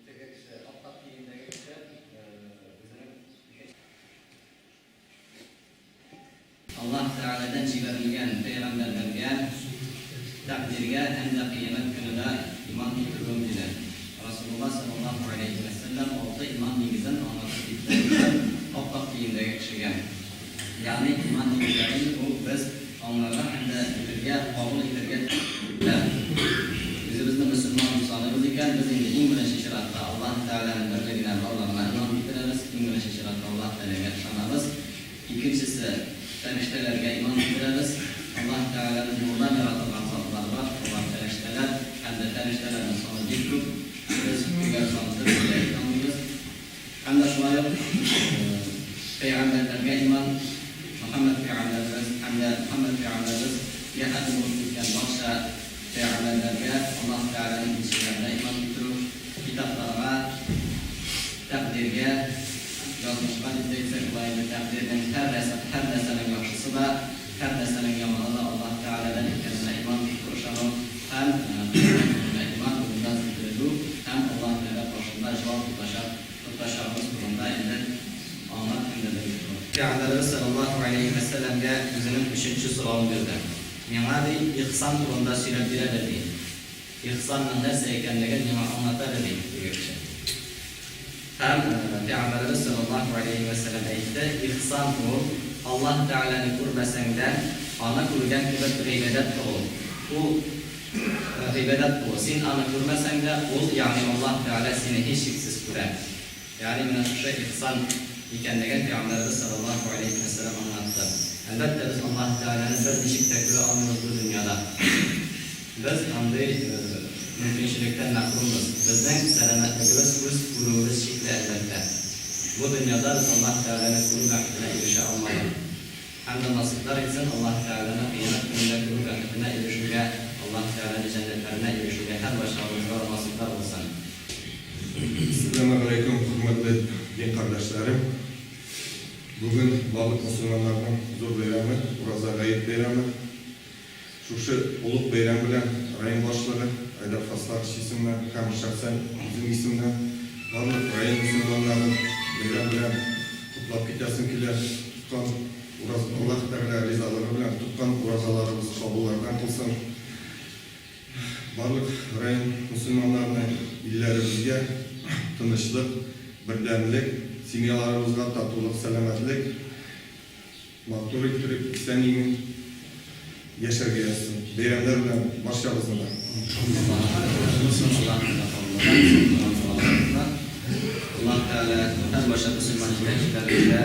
Теге кеше, ап-ак киемдәге кеше, үзенең Аллаһ Тәгаләдән җибәрелгән пәйгамбәрләргә, тәкъдиргә һәм дә кыямәт көненә иман китерүем, диде. Расулулла салләллаһу галәйһи вә сәлләм алты иман нигезен аңлатып китте шушы ап-ак киемдәге кешегә. Ягъни иман нигезләрен ул без аңларга һәм дә белергә, кабул итәргә тиешләр. Үзебезне мөселман дип саныйбыз икән, без инде иң беренче чиратта Аллаһ Тәгаләнең берлегенә, барлыгына иман китерәбез, иң беренче чиратта Аллаһ Тәгаләгә ышанабыз. Икенчесе, фәрештәләргә иман китерәбез. Аллаһ Тәгаләнең нурдан яратылган затлар бар, алар фәрештәләр, һәм дә фәрештәләрнең саны бик күп, без төгәл санын берни дә әйтә алмыйбыз. Һәм дә шулай ук пәйгамбәрләргә иман, Мөхәммәд пәйгамбәребез һәм дә Мөхәммәд пәйгамбәребезгә хәтле булып киткән барча пәйгамбәрләргә, Аллаһ Тәгаләнең илчеләренә иман китерү, китапларга, тәкъдиргә, язмышка дип тә әйтсәк була инде, тәкъдирнең һәр нәрсә, һәр нәрсәнең яхшысы да, һәр нәрсәнең яманы да Аллаһ Тәгаләдән икәненә иман китерү, ышану һәм Кыямәт көненә иман, үлемнән соң терелү һәм Аллаһ Тәгалә каршында җавап тотачак, тотачагыбыз турында инде аңлап һәм дә белеп тору. Пәйгамбәребез салләллаһу галәйһи вә сәлләмгә үзенең өченче соравын бирде. Миңа, ди, ихсан турында сөйләп бир әле, ди. Ихсанның нәрсә икәнлеген миңа аңлат әле, ди теге кеше. Һәм Пәйгамбәребез салләллаһу галәйһи вә сәлләм әйтте, Ихсан ул, Аллаһ Тәгаләне күрмәсәң дә, Аны күргән кебек гыйбадәт кылу. Ул, гыйбадәт кылу. Син Аны күрмәсәң дә, Ул, ягъни Аллаһ Тәгалә сине һичшиксез күрә. Ягъни менә шушы ихсан икәнлеген Пәйгамбәребез салләллаһу галәйһи вә сәлләм аңлатты. Әлбәттә, без Аллаһ Тәгаләне берничек тә күрә алмыйбыз бу дөньяда. Без андый мөмкинчелектән мәхрүмбез. Безнең сәламәтлегебез, күз күрүебез чикле, әлбәттә. Бу дөньяда без Аллаһ Тәгаләне күрү бәхетенә ирешә алмадык. Һәм дә насыйплар итсен Аллаһ Тәгаләне кыямәт көнендә күрү бәхетенә ирешүгә, Аллаһ Тәгаләне җәннәтләренә ирешүгә һәрбарчабызга насыйплар булсын. Әссәламегаләйкүм, хөрмәтле дин кардәшләрем! Бүген барлык мөселманнарның зур бәйрәме, Ураза гает бәйрәме. Шушы олуг бәйрәм белән район башлыгы Айдар Фасларович исеменнән һәм шәхсән үзем исемнән барлык район мөселманнарын бәйрәм белән котлап китәсем килә. Тоткан ураз Аллаһ Тәгалә ризалыгы белән тоткан уразаларыбыз кабуллардан кылсын. Барлык район мөселманнарына, илләребезгә тынычлык, бердәмлек, семьяларыбызга татулык, сәламәтлек, Матур иттереп, исән-имин яшәргә язсын. Бәйрәмнәр белән барчабызны да. Аллаһ Тәгалә һәрбарча мөселман җитәкчеләребезгә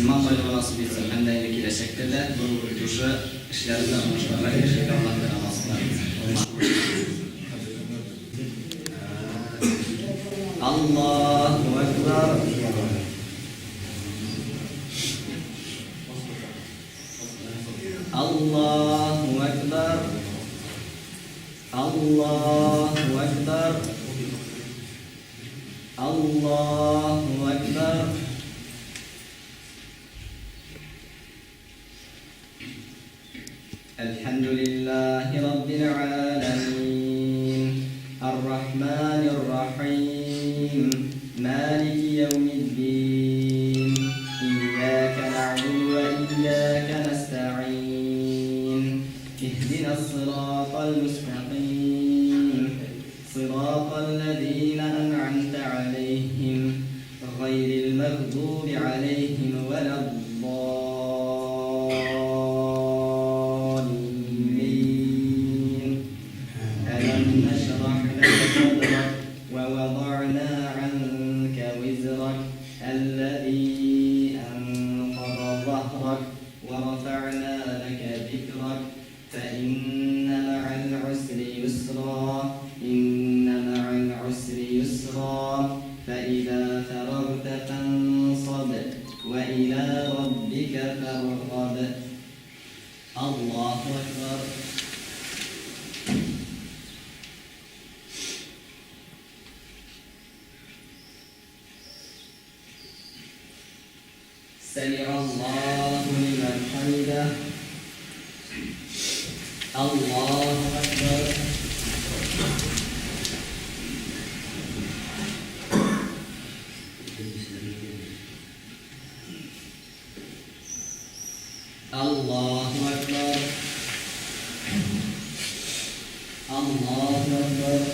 иман байлыгы насыйп итсен һәм дә инде киләчәктә дә шушы эшләрендә уңышларга ирешергә Аллаһ Тәгалә насыйплар итсен. Аллаһу әкбәр. Аллаһу әкбәр. Аллаһу әкбәр. Аллаһу әкбәр. Әлхәмдүлиллаһи раббил галәмин. Ар-рахманир рахим. Малики яумиддин. Ияка нәгъбуду вә ияка нәстәгыйн. Иһдинас сиратал мөстәкыйм. Сиратал ләзина әнъамтә галәйһим. Гайрил мәгъдуби галәйһим вәләд-даллин. Әләм нәшрах ләкә садрак вә вәдәгъна ганкә визрак әлләзи әнкада заһрак вә рафәгъна ләкә зикрак фәиннә мәгәл госри йосра. Аллаһу әкбәр. Сәмигаллаһу лимән хәмидәһ. Аллаһу әкбәр. Аллаһу әкбәр. Аллаһу әкбәр.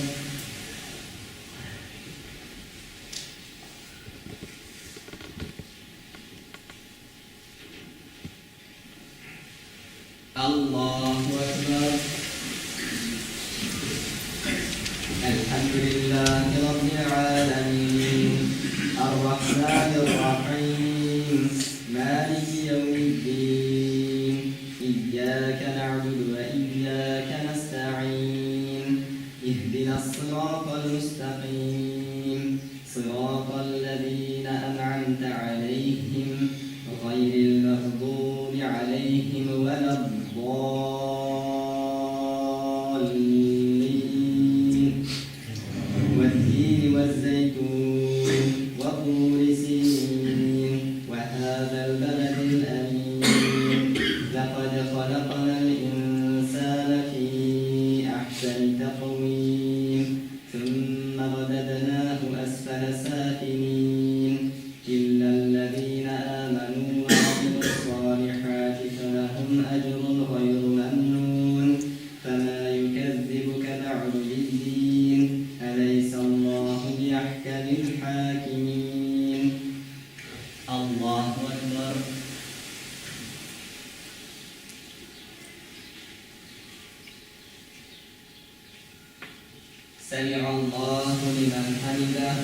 Аллаһу әкбәр. Әлхәмдүлилләһи раббил галәмин. Ар-рахманир рахим. Малики яумиддин. Ияка нәгъбуду вә ияка нәстәгыйн. Иһдинас сиратал мөстәкыйм. Сиратал ләзина ән'амтә галәйһим, гайрил мәгъдуби галәйһим вәләд-даллин. Вәт-тини вәз-зәйтүн, вә-тури синин, вә-һазал бәләдил әмин. Ләкад халәкнал инсана фи әхсәни тәкъвим. Сумма рададнаху әсфәлә сафилин илләлләзинә амәнү вә гамилүс-салихати фәләһум әҗрун гайру мәмнүн фәмә юкәззибүкә бәгъду биддин әләйсәллаһу биәхкәмил хакимин. Аллаһу әкбәр. Сәмигаллаһу лимән хәмидәһ.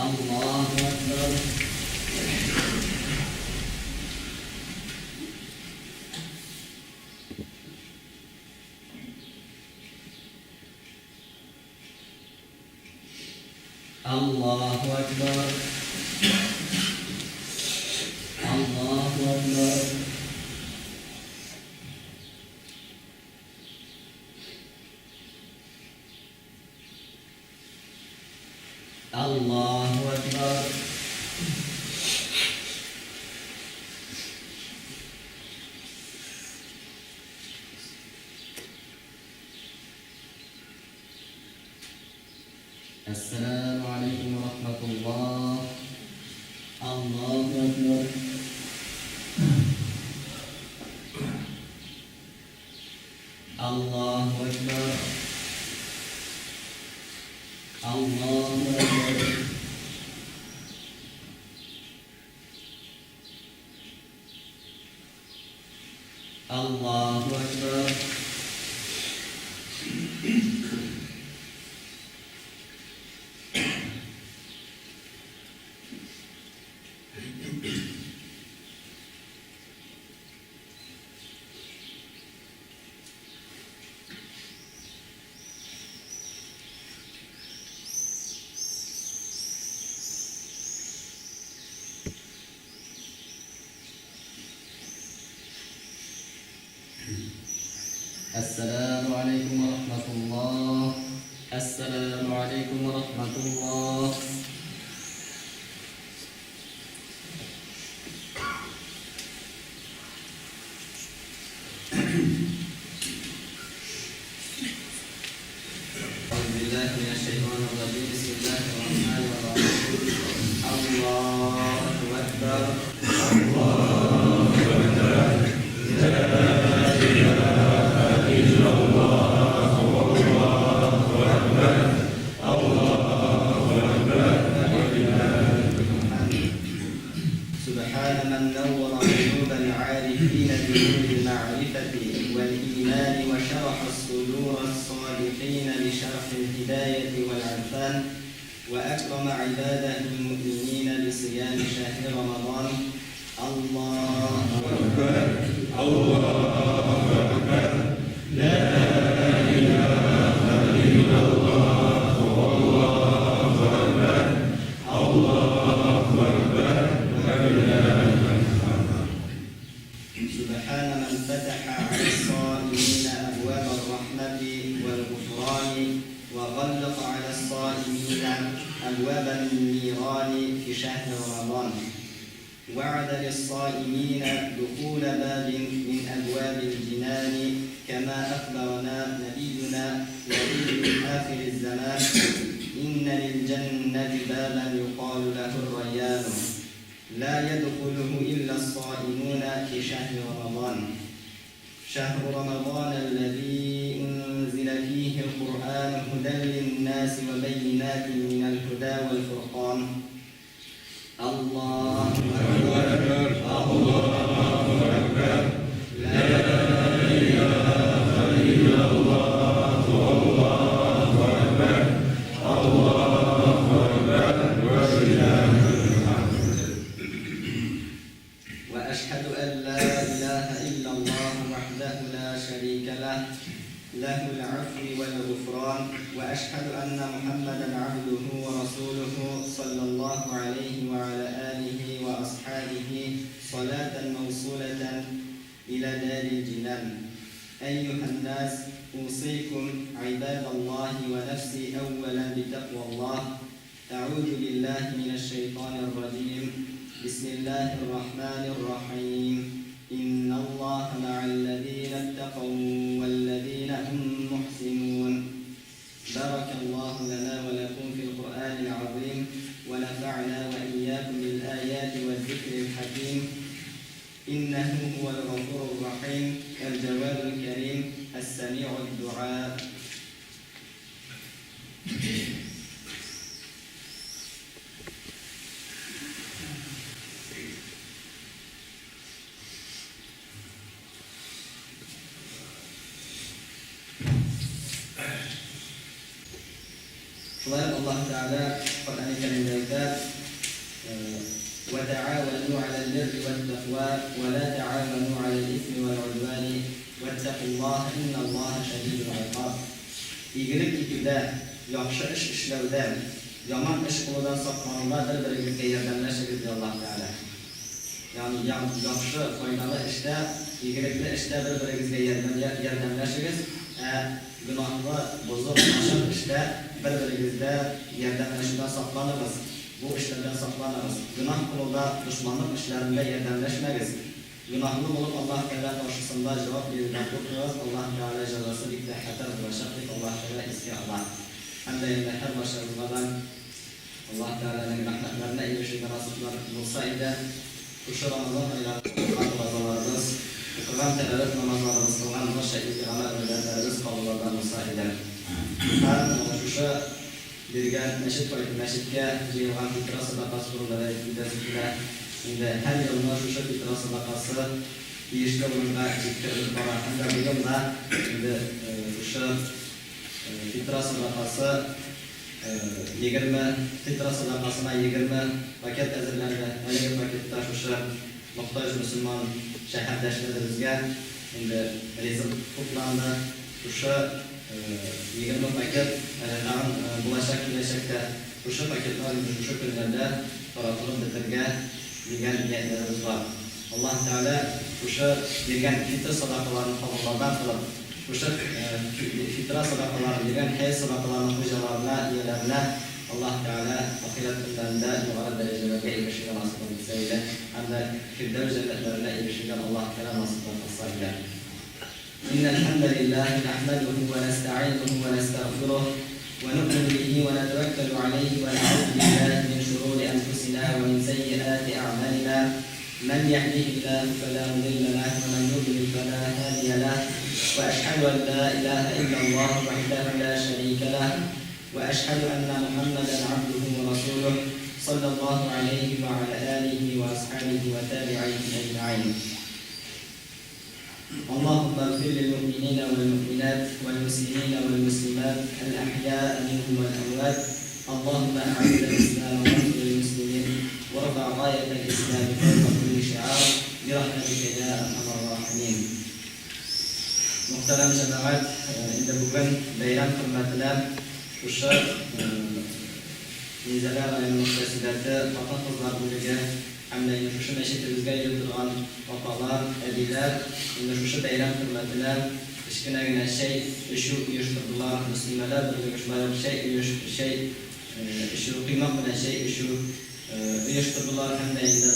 Аллаһу әкбәр. Аллаһу әкбәр. Аллаһу әкбәр. Аллаһу әкбәр. Әссәләмү алейкум вә рахматуллаһ. Аллаһу әкбәр. Аллаһу әкбәр. Аллаһу әкбәр. Аллаһу әкбәр. Әссәләмү алейкум вә рахматуллаһ. Әссәләмү алейкум вә рахматуллаһ. Әгъузу биллаһи минәш шәйтанир раҗим. Бисмиллаһир рахманир рахим. Аллаһу әкбәр. Аллаһу әкбәр. Лә илаһә иллаллаһ валлаһу әкбәр. Аллаһу әкбәр. Вә лиллаһил хәмд. Сүбхәнә мән нәүвәрә кулүбәл гәрифинә бинурил мәгърифәти вәл имани вә шәрәхә судурас салихинә бишәрхил һидаяти вәл гырфан вә әкрәмә гыйбадәһул мөэмининә бисыями шәһри Рамадан. Аллаһу әкбәр! Аллаһу әкбәр! Лә илаһә иллаллаһ валлаһу әкбәр! Аллаһу әкбәр! Вә лиллаһил хәмд. Сүбхәнә мән фәтәхә галәс-саиминә әбвәбәр-рахмәти вәл-гуфрани вә галлака галәс-саиминә әбвәбән-нирани фи шәһри Рамазан. Вәгъдә лис-саиминә духулә бабин мин әбвәбил-җинани кәмә әхбәрәнә нәбиюнә нәбию ахириз-заман, Иннә лил-җәннәти бабән юкалу ләһүр-райяну. Ла ядхулуху илля ссаимуна фи шәһри Рамазан. Шәһру Рамазан әлләзи унзиля фихил Куръану һудән линнаси вә бәййинатин минәл һудә вәл фуркан. Аллаһу әкбәр, Аллаһу әкбәр, лә илаһә илляллаһу, Аллаһу әкбәр, Аллаһу әкбәр, вә лиллаһил хәмд. Вә әшһәдү ән лә илаһә илляллаһу вәхдәһү лә шәрикә ләһ, ләһүл гафви вәл гуфран, вә әшһәдү әннә Мухәммәдән габдүһү вә расулүһү салләллаһу галәйһи вә галә алиһи вә асхабиһи салатән мәүсуләтән илә дарил җинан. Әййүһән-нас, усыйкум гыйбадаллаһи вә нәфси әүвәлән битәкъваллаһ. Әгъузу биллаһи минәш-шәйтанир-раҗим. Бисмиллаһир-рахманир-рахим. Инналлаһа мә'әлләзинәттәкау вәлләзинә һум мухсинун. Бәрәкәллаһу ләнә вә ләкум фил Куръанил газыйм вә нәфә'нә вә ияякум бил аяти вәз-зикрил хәким. Иннәһү һүәл гафурур рахим, әл-җәвадул кәрим, әс-сәми'уд дуа. Шулай ук Аллаһ Тәгалә Коръәни Кәримдә әйтә, Вә тәгавәнү галәл-бирри вәт-тәкъва, вә лә тәгавәнү галәл-исми вәл-гудвани, вәттәкуллаһа, инналлаһа шәдидул гыйкаб. Игелек итүдә, яхшы эш эшләүдә, яман эш кылудан саклануда бер-берегезгә ярдәмләшегез, ди Аллаһ Тәгалә. Ягъни яхшы, файдалы эштә, игелекле эштә бер-берегезгә ярдәмләшегез, ә гөнаһлы, бозык, начар эштә бер-берегездә ярдәмләшүдән сакланыгыз, бу эшләрдән сакланыгыз. Гөнаһ кылуда, дошманлык эшләрендә ярдәмләшмәгез. Гөнаһлы булып Аллаһ Тәгалә каршысында җавап бирүдән куркыгыз, Аллаһ Тәгалә җәзасы бик тә хәтәр булачак, дип Аллаһ Тәгалә искә ала. Һәм дә инде һәрбарчабызга да Аллаһ Тәгаләнең рәхмәтләренә ирешергә насыйплар булса иде. Шушы Рамазан айларында тоткан уразаларыбыз, укыган тәравих намазларыбыз, кылган барча изге гамәл-гыйбадәтләребез кабуллардан булса иде. Һәм шушы биргән мәчет мәчеткә җыелган фитра сәдакасы турында да әйтеп үтәсе килә. Инде һәр елны шушы фитра сәдакасы тиешле урынга җиткерелеп бара. Һәм дә быел да инде шушы фитра сәдакасы 20 фитра сәдакасына 20 пакет әзерләнде. Әлеге пакетта шушы мохтаҗ мөселман шәһәрдәшләребезгә инде ризык тупланды. Шушы 20 пакет әле тагын булачак киләчәктә. Шушы пакетлар инде шушы көннәрдә таратылып бетергә дигән ниятләребез бар. Аллаһ Тәгалә шушы биргән фитыр сәдакаларын кабуллардан кылып, Шушы фитра садакаларын биргән хәер садакаларының хуҗаларына, ияләренә Аллаһ Тәгалә ахирәт көннәрендә югары дәрәҗәләргә ирешергә насыйплар итсә иде һәм дә Фирдәүс җәннәтләренә ирешергә Аллаһ Тәгалә насыйплар кылса иде. Иннәл-хәмдә лиллаһи нәхмәдүһү вә нәстәгыйнүһү вә нәстәгъфируһ вә нуъмину бихи вә нәтәвәккәлү галәйһи вә нәгъузу биллаһи мин шурури әнфусина вә мин сәййиати әгъмалина. من يهده الله فلا مضل له ومن يضلل فلا هادي له وأشهد أن لا إله إلا الله وحده لا شريك له وأشهد أن محمدا عبده ورسوله صلى الله عليه وعلى آله وأصحابه وتابعيه أجمعين اللهم اغفر للمؤمنين والمؤمنات والمسلمين والمسلمات الأحياء منهم والأموات اللهم أعز الإسلام وانصر المسلمين وارفع راية الإسلام فوق كل شعار برحمتك يا أرحم الراحمين Мөхтәрәм җәмәгать, инде бүген бәйрәм хөрмәтенә шушы Минзәлә районы мөхтәсибәте хатын-кызлар бүлеге Һәм дә инде шушы мәчетебезгә йөри торган апалар, әбиләр инде шушы бәйрәм хөрмәтенә кечкенә генә чәй эчү оештырдылар. Мөслимәләр берлеге шулай ук чәй оеш чәй эчү, коймак белән чәй эчү оештырдылар. Һәм дә инде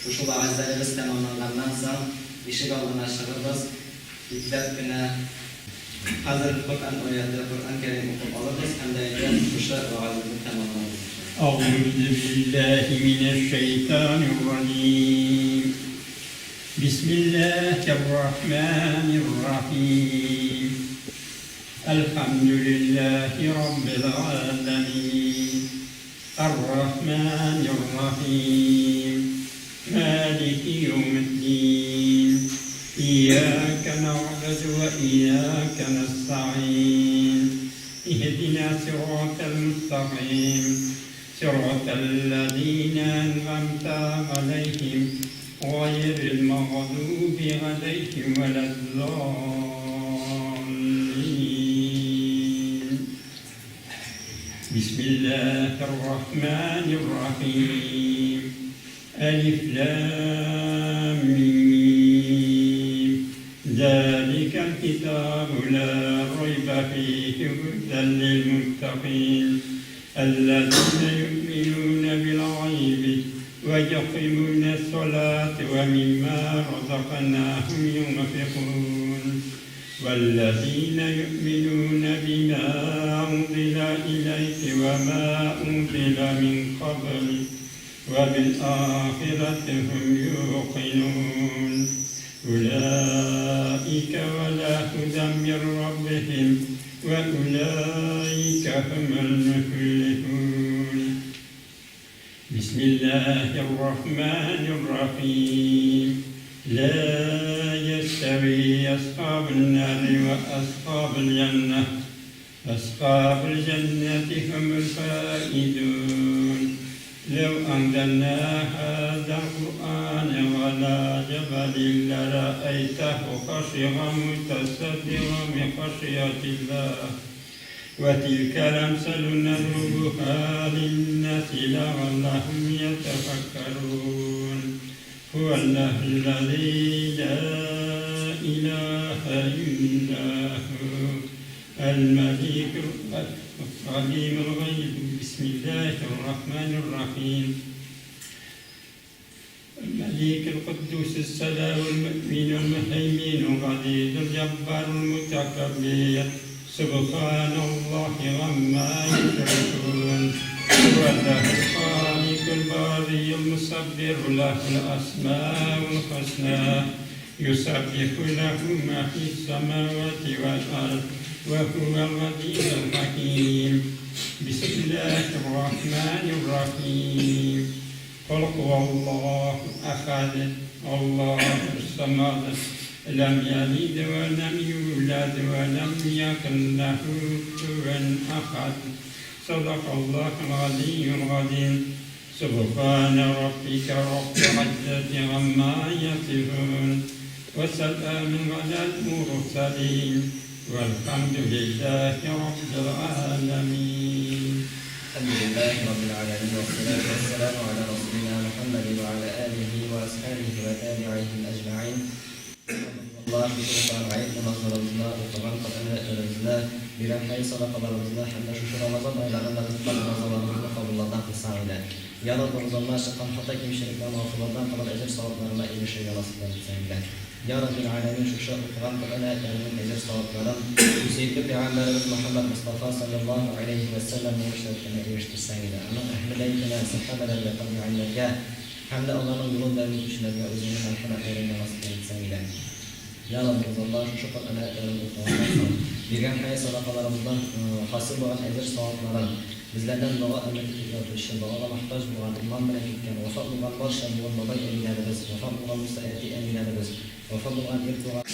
шушы вәгазьләребез тәмамланганнан соң ишек алдына чыгырбыз. Ипләп кенә хәзер Коръән аяте, Коръән Кәрим укып алырбыз һәм дә инде шушы вәгазебезне тәмамларбыз, иншалла. Әгъузу биллаһи минәш-шәйтанир раҗим. Бисмиллаһир рахманир рахим. Әлхәмдүлиллаһи раббил галәмин. Ар-рахманир рахим. Малики яумиддин. Ияка нагъбуду ва ияка настаин. Иһдина сиратал мустакыйм. Сиратал лазина әнгамта галәйһим. Гайрил магъдуби галәйһим вәләд-даллин. Бисмиллаһир рахманир рахим. Әлиф ләм мим. Зәликәл китабу лә райба фихи һүдән лил муттакин. Әлләзинә юъминүнә бил гайби вә юкыймүнәс салате вә мимма разакнаһум юнфикун. Вәлләзинә юъминүнә бимә унзилә иләйке вә мә унзилә мин каблик вә бил ахирәти һум юкыйнун. Үләикә галә һүдән мин Раббиһим вә үләикә һумул мөфлихун. Бисмиллаһир рахманир рахим. Ла ястәви асхабун нари вә асхабул җәннәһ. Асхабул җәннәти һумул фаизун. Ләү әнзәлнә һазал Куръанә галә җәбәлин ләраәйтәһү хашиған мутасаддиған мин хашиятиллаһ. Вә тилкәл әмсәлү надрубуһа линнаси ләгалләһүм йәтәфәккәрүн. Һүәллаһүлләзи лә илаһә илля һу әл-мәликүл галимул гайб. Бисмиллаһир рахманир рахим. Мәликел Куддусис Сәламул Мөэминул Мөһәйминул Газизул Җәббарул Мөтәкәббир. Сөбханаллаһи гамма йөшрикүн. Һүәллаһул Халикул Бариул Мусаббиру ләһул Әсмаул Хөсна. Юсаббиху ләһу ма фис самавати вәл ард вә һүәл газизул хәким. Бисмиллаһир Рахманир Рахим. Кол һуаллаһу әхәд, Аллаһус самад, ләм ялид вә ләм юләд вә ләм якун ләһү куфүән әхәд. Садакаллаһул галийюл газим. Субханә раббикә раббил гыйззәти гамма ясифун, вә сәламун галәл мурсәлин, вәлхәмдүлилләһи раббил галәмин. Әлхәмдүлилләһи раббил галәмин вәссәлату вәссәламу галә расулина Мөхәммәдин вә галә алиһи вә асхабихи вә табигыйһим әҗмәгыйн. Алла, шушы укыган гает намазларыбызны, укыган Коръән аятьләребезне, биргән хәер-садакаларыбызны һәм дә шушы Рамазан айларында тоткан уразаларыбызны кабуллардан кылсаң иде. Я Раббыбыз, Алла, чыккан хата-кимчелекләрне гафулардан кылып, әҗер-савапларына ирешергә насыйплар итсәң иде. Я Раббил Галәмин, шушы укыган Коръән аятьләренең әҗер-савапларын сөекле пәйгамбәребез Мөхәммәд Мостафа салләллаһу галәйһи вә сәлләмнең шәрәфенә ирештерсәң иде. Аның әһле бәйтенә, сәхабәләргә, табигыйннәргә һәм дә аларның юлын дәвам итүчеләргә үзеңнең мәрхәмәтләреңне насыйп итсәң иде. Я Раббыбыз Аллаһ, шушы Коръән аятьләрен укыганнан соң, биргән хәер-садакаларыбыздан хасил булган әҗер-савапларын, безләрдән дога өмет итеп ятучы, догага мохтаҗ булган, иман белән киткән, вафат булган барча буын бабай-әбиләребез, вафат булган булса әти-әниләребез, вафат булган ир туган,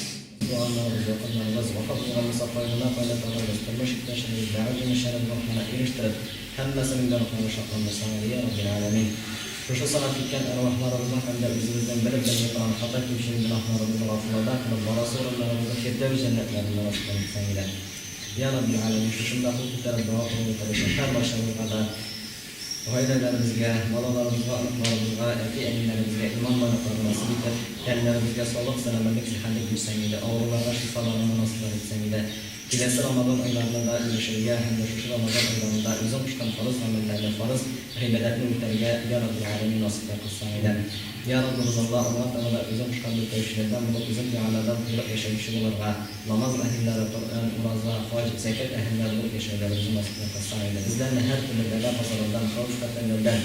туганнарыбыз, якыннарыбыз, вафат булган булса кайнана-кайнаталарыбыз, тормыш иптәшләребез, бәгырь җимешләребез рухына ирештереп, һәммәсенең дә рухларын шатландырсаң иде, йа Раббил Галәмин! Шушы санап киткән әрвахларыбызның һәм дә үзебезнең белеп-белми торган хата-кимчелек гөнаһларыбызны гафулардан кылып, барасы урыннарыбызны Фирдәүс җәннәтләрендә насыйп итсәң иде. Йа Раббил Галәмин, шушында кул күтәреп дога кылып утыручы һәрбарчабызга да Гаиләләребезгә, балаларыбызга, оныкларыбызга, әти-әниләребезгә иман байлыклары насыйп итеп, тәннәребезгә саулык, сәламәтлек, сихәтлек бирсәң иде, авыруларга шифаларыңны насыйплар итсәң иде. Киләсе Рамазан айларына да ирешергә һәм дә шушы Рамазан айларында Үзең кушкан фарыз гамәлләрне, фарыз гыйбадәтне үтәргә, йа Раббел Галәмин, насыйплар кылсаң иде. Йа Раббыбыз Алла, алга таба да Үзең кушканны үтәүчеләрдән булып, Үзең Тәгаләдән куркып яшәүче булырга, намаз әһелләре, Коръән, ураза, хаҗ, зәкят әһелләре булып яшәүләребезне насыйплар кылсаң иде. Безләрне һәртөрле бәла-казалардан, хәвеф-хәтәрләрдән,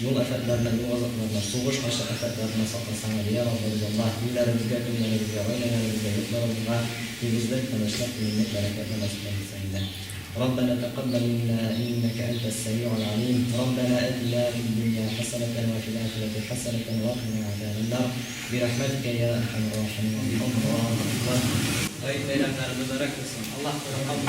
юл афәтләреннән, юл газапларыннан, сугыш, ачлык афәтләреннән сакласаң иде. Йа Раббыбыз Аллаһ, илләребезгә, көннәребезгә, гаиләләребезгә, йортларыбызга тигезлек, тынычлык, иминлек, бәрәкәтле насыйплар итсәң иде. ربنا تقبل منا إنك أنت السميع العليم ربنا آتنا في الدنيا حسنة وفي الآخرة حسنة وقنا عذاب النار برحمتك يا أرحم الراحمين الله أكبر. Гает бәйрәмнәре мөбарәк булсын. Аллаһ кабул